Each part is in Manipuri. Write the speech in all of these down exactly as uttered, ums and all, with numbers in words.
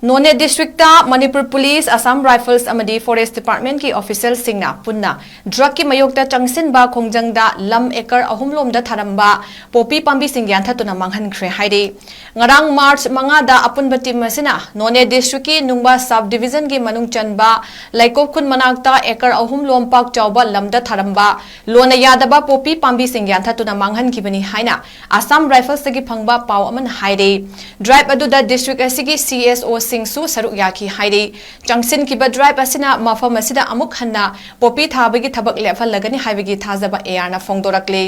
ꯅꯣꯅꯦ district Manipur police, Assam rifles ꯑꯃꯗꯤ ꯐꯣꯔꯦꯁ ꯗꯤꯄꯥꯔꯠꯃꯦꯟꯠꯀꯤ ꯑꯣꯐꯤꯁꯤꯌꯦꯜꯁꯤꯡꯅ ꯄꯨꯟꯅ ꯗ꯭ꯔꯒꯀꯤ ꯃꯥꯌꯣꯛꯇ ꯆꯪꯁꯤꯟꯕ ꯈꯣꯡꯖꯪꯗ ꯂꯝ ꯑꯦꯀꯔ ꯑꯍꯨꯝ ꯂꯣꯝꯗ ꯊꯥꯔꯝꯕ ꯄꯣꯄꯤ ꯄꯥꯝꯕꯤꯁꯤꯡ ꯌꯥꯟꯊꯠꯇꯨꯅ ꯃꯥꯡꯍꯟꯈ꯭ꯔꯦ ꯍꯥꯏꯔꯤ꯫ ꯉꯔꯥꯡ ꯃꯥꯔꯆ ꯃꯉꯥꯗ ꯑꯄꯨꯟꯕ ꯇꯤꯝ ꯑꯁꯤꯅ ꯅꯣꯅꯦ ꯗꯤꯁꯇ꯭ꯔꯤꯛꯀꯤ ꯅꯨꯡꯕ ꯁꯕ ꯗꯤꯕꯤꯖꯟꯒꯤ ꯃꯅꯨꯡ ꯆꯟꯕ ꯂꯩꯀꯣꯞ ꯈꯨꯟ ꯃꯅꯥꯛꯇ ꯑꯦꯀꯔ ꯑꯍꯨꯝ ꯂꯣꯝ ꯄꯥꯛ ꯆꯥꯎꯕ ꯂꯝꯗ ꯊꯥꯔꯝꯕ ꯂꯣꯟꯅ ꯌꯥꯗꯕ ꯄꯣꯄꯤ ꯄꯥꯝꯕꯤꯁꯤꯡ ꯌꯥꯟꯊꯠꯇꯨꯅ ꯃꯥꯡꯍꯟꯈꯤꯕꯅꯤ ꯍꯥꯏꯅ ꯑꯁꯥꯝ ꯔꯥꯏꯐꯜꯁꯇꯒꯤ ꯐꯪꯕ ꯄꯥꯎ ꯑꯃꯅ ꯍꯥꯏꯔꯤ꯫ ꯗ꯭ꯔꯥꯏꯚ ꯑꯗꯨꯗ ꯗꯤꯁꯇ꯭ꯔꯤꯛ ꯑꯁꯤꯒꯤ ꯁꯤ ꯑꯦꯁ ꯑꯣꯁꯤꯡꯁꯨ ꯁꯔꯨꯛ ꯌꯥꯈꯤ ꯍꯥꯏꯔꯤ꯫ ꯆꯪꯁꯤꯟꯈꯤꯕ ꯗ꯭ꯔꯥꯏꯚ ꯑꯁꯤꯅ ꯃꯐꯝ ꯑꯁꯤꯗ ꯑꯃꯨꯛ ꯍꯟꯅ ꯄꯣꯄꯤ ꯊꯥꯕꯒꯤ ꯊꯕꯛ ꯂꯦꯞꯍꯜꯂꯒꯅꯤ ꯍꯥꯏꯕꯒꯤ ꯊꯥꯖꯕ ꯑꯦ ꯑꯥꯔꯅ ꯐꯣꯡꯗꯣꯔꯛꯂꯤ꯫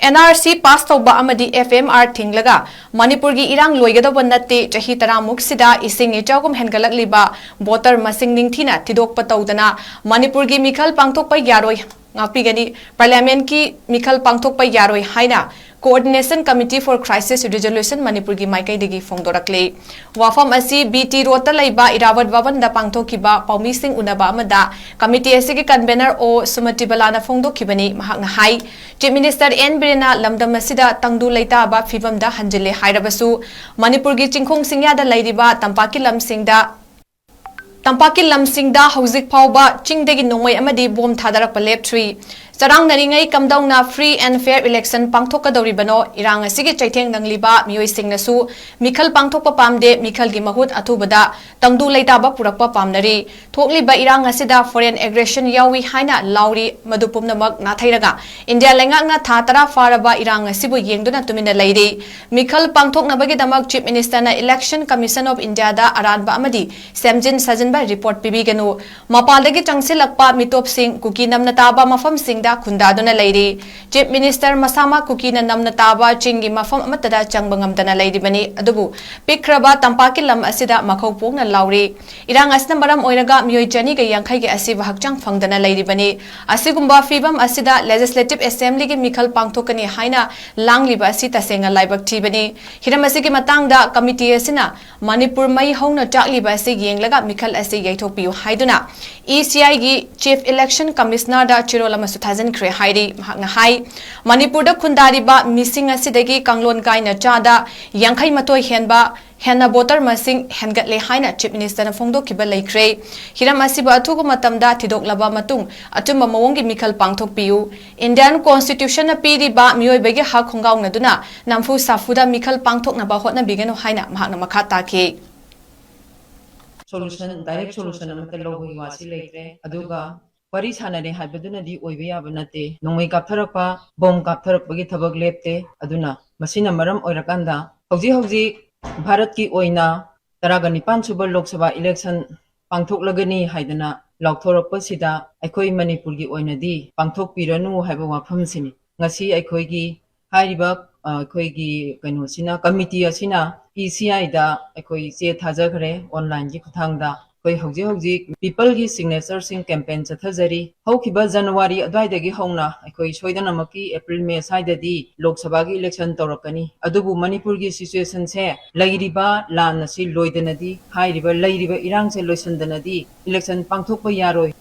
ꯑꯦꯟ ꯑꯥꯔ ꯁꯤ ꯄꯥꯁ ꯇꯧꯕ ꯑꯃꯗꯤ ꯑꯦꯐ ꯑꯦꯝ ꯑꯥꯔ ꯊꯤꯡꯂꯒ ꯃꯅꯤꯄꯨꯔꯒꯤ ꯏꯔꯥꯡ ꯂꯣꯏꯒꯗꯧꯕ ꯅꯠꯇꯦ, ꯆꯍꯤ ꯇꯔꯥꯃꯨꯛꯁꯤꯗ ꯏꯁꯤꯡ ꯏꯆꯥꯎꯒꯨꯝ ꯍꯦꯟꯒꯠꯂꯛꯂꯤꯕ ꯚꯣꯇꯔ ꯃꯁꯤꯡ ꯅꯤꯡꯊꯤꯅ ꯊꯤꯗꯣꯛꯄ ꯇꯧꯗꯅ ꯃꯅꯤꯄꯨꯔꯒꯤ ꯃꯤꯈꯜ ꯄꯥꯡꯊꯣꯛꯄ ꯌꯥꯔꯣꯏ, ꯉꯥꯛꯄꯤꯒꯅꯤ, ꯄꯥꯔꯂꯤꯌꯥꯃꯦꯟꯠꯀꯤ ꯃꯤꯈꯜ ꯄꯥꯡꯊꯣꯛꯄ ꯌꯥꯔꯣꯏ ꯍꯥꯏꯅ Coordination Committee for Crisis Resolution ꯃꯅꯤꯄꯨꯔꯒꯤ ꯃꯥꯏꯀꯩꯗꯒꯤ ꯐꯣꯡꯗꯣꯔꯛꯂꯤ꯫ ꯋꯥꯐꯝ ꯑꯁꯤ ꯕꯤ ꯇꯤ ꯔꯣꯗꯇ ꯂꯩꯕ ꯏꯔꯥꯕꯠ ꯚꯕꯟꯗ ꯄꯥꯡꯊꯣꯛꯈꯤꯕ ꯄꯥꯎꯃꯤꯁꯤꯡ ꯎꯅꯕ ꯑꯃꯗ ꯀꯃꯤꯇꯤ ꯑꯁꯤꯒꯤ ꯀꯟꯚꯦꯅꯔ ꯑꯣ ꯁꯨꯃꯇꯤꯕꯂꯥꯅ ꯐꯣꯡꯗꯣꯛꯈꯤꯕꯅꯤ꯫ ꯃꯍꯥꯛꯅ ꯍꯥꯏ, ꯆꯤꯐ ꯃꯤꯅꯤꯁꯇꯔ ꯑꯦꯟ ꯕꯤꯔꯦꯟꯅ ꯂꯝꯗꯝ ꯑꯁꯤꯗ ꯇꯪꯗꯨ ꯂꯩꯇꯥꯕ ꯐꯤꯕꯝꯗ ꯍꯟꯖꯤꯜꯂꯦ ꯍꯥꯏꯔꯕꯁꯨ ꯃꯅꯤꯄꯨꯔꯒꯤ ꯆꯤꯡꯈꯣꯡ ꯆꯤꯡꯌꯥꯗ ꯂꯩꯔꯤꯕ ꯇꯝꯄꯥꯛꯀꯤ ꯂꯝꯁꯤꯡꯗ ꯇꯝꯄꯥꯛꯀꯤ ꯂꯝꯁꯤꯡꯗ ꯍꯧꯖꯤꯛ ꯐꯥꯎꯕ ꯆꯤꯡꯗꯒꯤ ꯅꯣꯡꯃꯩ ꯑꯃꯗꯤ ꯕꯣꯝ ꯊꯥꯗꯔꯛꯄ ꯂꯦꯞꯇ꯭ꯔꯤ꯫ ꯆꯔꯥꯡꯅꯔꯤꯉꯩ ꯀꯝꯗꯧꯅ free and fair election ꯄꯥꯡꯊꯣꯛꯀꯗꯧꯔꯤꯕꯅꯣ? ꯏꯔꯥꯡ ꯑꯁꯤꯒꯤ ꯆꯩꯊꯦꯡ ꯅꯪꯂꯤꯕ ꯃꯤꯑꯣꯏꯁꯤꯡꯅꯁꯨ ꯃꯤꯈꯜ ꯄꯥꯡꯊꯣꯛꯄ ꯄꯥꯝꯗꯦ, ꯃꯤꯈꯜꯒꯤ ꯃꯍꯨꯠ ꯑꯊꯨꯕꯗ ꯇꯪꯗꯨ ꯂꯩꯇꯥꯕ ꯄꯨꯔꯛꯄ ꯄꯥꯝꯅꯔꯤ꯫ ꯊꯣꯛꯂꯤꯕ ꯏꯔꯥꯡ ꯑꯁꯤꯗ foreign aggression ꯌꯥꯎꯏ ꯍꯥꯏꯅ ꯂꯥꯎꯔꯤ꯫ ꯃꯗꯨ ꯄꯨꯝꯅꯃꯛ ꯅꯥꯊꯩꯔꯒ ꯏꯟꯗꯤꯌꯥ ꯂꯩꯉꯥꯛꯅ ꯊꯥ ꯇꯔꯥ ꯐꯥꯔꯕ ꯏꯔꯥꯡ ꯑꯁꯤꯕꯨ ꯌꯦꯡꯗꯨꯅ ꯇꯨꯃꯤꯟꯅ ꯂꯩꯔꯤ꯫ ꯃꯤꯈꯜ ꯄꯥꯡꯊꯣꯛꯅꯕꯒꯤꯗꯃꯛ ꯆꯤꯐ ꯃꯤꯅꯤꯁꯇꯔꯅ Election Commission of Indiaꯗ ꯑꯔꯥꯟꯕ ꯑꯃꯗꯤ ꯁꯦꯝꯖꯤꯟ ꯁꯥꯖꯤꯟꯕ ꯔꯤꯄꯣꯔꯠ ꯄꯤꯕꯤꯒꯅꯨ꯫ ꯃꯄꯥꯟꯗꯒꯤ ꯆꯪꯁꯤꯜꯂꯛꯄ ꯃꯤꯇꯣꯞꯁꯤꯡ ꯀꯨꯀꯤ ꯅꯝꯅ ꯇꯥꯕ ꯃꯐꯝꯁꯤꯡꯗ ꯈꯨꯟꯗꯥꯗꯨꯅ ꯂꯩꯔꯤ꯫ ꯆꯤꯐ ꯃꯤꯅꯤꯁꯇꯔ ꯃꯁꯥꯃꯛ ꯀꯨꯀꯤꯅ ꯅꯝꯅ ꯇꯥꯕ ꯆꯤꯡꯒꯤ ꯃꯐꯝ ꯑꯃꯠꯇꯗ ꯆꯪꯕ ꯉꯝꯗꯅ ꯂꯩꯔꯤꯕꯅꯤ꯫ ꯑꯗꯨꯕꯨ ꯄꯤꯛꯈ꯭ꯔꯕ ꯇꯝꯄꯥꯛꯀꯤ ꯂꯝ ꯑꯁꯤꯗ ꯃꯈꯧ ꯄꯣꯛꯅ ꯂꯥꯎꯔꯤ꯫ ꯏꯔꯥꯡ ꯑꯁꯤꯅ ꯃꯔꯝ ꯑꯣꯏꯔꯒ ꯃꯤꯑꯣꯏ ꯆꯅꯤꯒ ꯌꯥꯡꯈꯩꯒꯤ ꯑꯁꯤꯕ ꯍꯛꯆꯥꯡ ꯐꯪꯗꯅ ꯂꯩꯔꯤꯕꯅꯤ꯫ ꯑꯁꯤꯒꯨꯝꯕ ꯐꯤꯕꯝ ꯑꯁꯤꯗ Legislative Assemblyꯒꯤ ꯃꯤꯈꯜ ꯄꯥꯡꯊꯣꯛꯀꯅꯤ ꯍꯥꯏꯅ ꯂꯥꯡꯂꯤꯕ ꯑꯁꯤ ꯇꯁꯦꯡꯅ ꯂꯥꯏꯕꯛ ꯊꯤꯕꯅꯤ꯫ ꯍꯤꯔꯝ ꯑꯁꯤꯒꯤ ꯃꯇꯥꯡꯗ ꯀꯃꯤꯇꯤ ꯑꯁꯤꯅ ꯃꯅꯤꯄꯨꯔ ꯃꯩ ꯍꯧꯅ ꯆꯥꯛꯂꯤꯕ ꯑꯁꯤ ꯌꯦꯡꯂꯒ ꯃꯤꯈꯜ ꯑꯁꯤ ꯌꯩꯊꯣꯛꯄꯤꯌꯨ ꯍꯥꯏꯗꯨꯅ ꯏ ꯁꯤ ꯑꯥꯏꯒꯤ Chief Election Commissionerꯗ ꯆꯦꯔꯣꯜ ꯑꯃꯁꯨ ꯊꯥꯖꯤꯟ ꯈ꯭ꯔꯦ ꯍꯥꯏꯔꯤ꯫ ꯃꯍꯥꯛꯅ ꯍꯥꯏ, ꯃꯅꯤꯄꯨꯔꯗ ꯈꯨꯟꯗꯥꯔꯤꯕ ꯃꯤꯁꯤꯡ ꯑꯁꯤꯗꯒꯤ ꯀꯥꯡꯂꯣꯟ ꯀꯥꯏꯅ ꯆꯥꯗ ꯌꯥꯡꯈꯩ ꯃꯥꯊꯣꯏ ꯍꯦꯟꯕ ꯍꯦꯟꯅ ꯚꯣꯇꯔ ꯃꯁꯤꯡ ꯍꯦꯟꯒꯠꯂꯦ ꯍꯥꯏꯅ ꯆꯤꯐ ꯃꯤꯅꯤꯁꯇꯔꯅ ꯐꯣꯡꯗꯣꯛꯈꯤꯕ ꯂꯩꯈ꯭ꯔꯦ꯫ ꯍꯤꯔꯝ ꯑꯁꯤꯕꯨ ꯑꯊꯨꯕ ꯃꯇꯝꯗ ꯊꯤꯗꯣꯛꯂꯕ ꯃꯇꯨꯡ ꯑꯆꯨꯝꯕ ꯃꯑꯣꯡꯒꯤ ꯃꯤꯈꯜ ꯄꯥꯡꯊꯣꯛꯄꯤꯌꯨ꯫ ꯏꯟꯗꯤꯌꯥꯟ ꯀꯣꯟꯁꯇꯤꯇ꯭ꯌꯨꯁꯟꯅ ꯄꯤꯔꯤꯕ ꯃꯤꯑꯣꯏꯕꯒꯤ ꯍꯛ ꯈꯣꯡꯒꯥꯎꯅꯗꯨꯅ ꯅꯝꯐꯨ ꯁꯥꯐꯨꯗ ꯃꯤꯈꯜ ꯄꯥꯡꯊꯣꯛꯅꯕ ꯍꯣꯠꯅꯕꯤꯒꯅꯨ ꯍꯥꯏꯅ ꯃꯍꯥꯛꯅ ꯃꯈꯥ ꯇꯥꯈꯤ꯫ ꯁꯣꯂꯨꯁꯟ, ꯗꯥꯏꯔꯦꯛ ꯁꯣꯂꯨꯁꯟ ꯑꯃꯠꯇ ꯂꯧꯕꯒꯤ ꯋꯥꯁꯤ ꯂꯩꯇ꯭ꯔꯦ꯫ ꯑꯗꯨꯒ ꯋꯥꯔꯤ ꯁꯥꯟꯅꯔꯦ ꯍꯥꯏꯕꯗꯨꯅꯗꯤ ꯑꯣꯏꯕ ꯌꯥꯕ ꯅꯠꯇꯦ꯫ ꯅꯣꯡꯃꯩ ꯀꯥꯞꯊꯔꯛꯄ, ꯕꯣꯝ ꯀꯥꯞꯊꯔꯛꯄꯒꯤ ꯊꯕꯛ ꯂꯦꯞꯇꯦ꯫ ꯑꯗꯨꯅ ꯃꯁꯤꯅ ꯃꯔꯝ ꯑꯣꯏꯔꯀꯥꯟꯗ ꯍꯧꯖꯤꯛ ꯍꯧꯖꯤꯛ ꯚꯥꯔꯠꯀꯤ ꯑꯣꯏꯅ ꯇꯔꯥꯒ ꯅꯤꯄꯥꯟ ꯁꯨꯕ ꯂꯣꯛ ꯁꯚꯥ ꯏꯂꯦꯛꯁꯟ ꯄꯥꯡꯊꯣꯛꯂꯒꯅꯤ ꯍꯥꯏꯗꯅ ꯂꯥꯎꯊꯣꯔꯛꯄꯁꯤꯗ ꯑꯩꯈꯣꯏ ꯃꯅꯤꯄꯨꯔꯒꯤ ꯑꯣꯏꯅꯗꯤ ꯄꯥꯡꯊꯣꯛꯄꯤꯔꯅꯨ ꯍꯥꯏꯕ ꯋꯥꯐꯝꯁꯤꯅꯤ꯫ ꯉꯁꯤ ꯑꯩꯈꯣꯏꯒꯤ ꯍꯥꯏꯔꯤꯕ, ꯑ, ꯑꯩꯈꯣꯏꯒꯤ ꯀꯩꯅꯣꯁꯤꯅ, ꯀꯃꯤꯇꯤ ꯑꯁꯤꯅ ꯏ ꯁꯤ ꯑꯥꯏꯗ ꯑꯩꯈꯣꯏ ꯆꯦ ꯊꯥꯖꯈ꯭ꯔꯦ ꯑꯣꯟꯂꯥꯏꯟꯒꯤ ꯈꯨꯠꯊꯥꯡꯗ꯫ ꯑꯩꯈꯣꯏ ꯍꯧꯖꯤꯛ ꯍꯧꯖꯤꯛ ꯄꯤꯄꯜꯒꯤ ꯁꯤꯒꯅꯦꯆꯔꯁꯤꯡ ꯀꯦꯝꯄꯦꯟ ꯆꯠꯊꯖꯔꯤ꯫ ꯍꯧꯈꯤꯕ ꯖꯅꯋꯥꯔꯤ ꯑꯗꯨꯋꯥꯏꯗꯒꯤ ꯍꯧꯅ ꯑꯩꯈꯣꯏ ꯁꯣꯏꯗꯅꯃꯛꯀꯤ ꯑꯦꯄ꯭ꯔꯤꯜ ꯃꯦ ꯁ꯭ꯋꯥꯏꯗꯗꯤ ꯂꯣꯛ ꯁꯚꯥꯒꯤ ꯏꯂꯦꯛꯁꯟ ꯇꯧꯔꯛꯀꯅꯤ꯫ ꯑꯗꯨꯕꯨ ꯃꯅꯤꯄꯨꯔꯒꯤ ꯁꯤꯆꯨꯋꯦꯁꯟꯁꯦ, ꯂꯩꯔꯤꯕ ꯂꯥꯟ ꯑꯁꯤ ꯂꯣꯏꯗꯅꯗꯤ, ꯍꯥꯏꯔꯤꯕ ꯂꯩꯔꯤꯕ ꯏꯔꯥꯡꯁꯦ ꯂꯣꯏꯁꯤꯟꯗꯅꯗꯤ ꯏꯂꯦꯛꯁꯟ ꯄꯥꯡꯊꯣꯛꯄ ꯌꯥꯔꯣꯏ꯫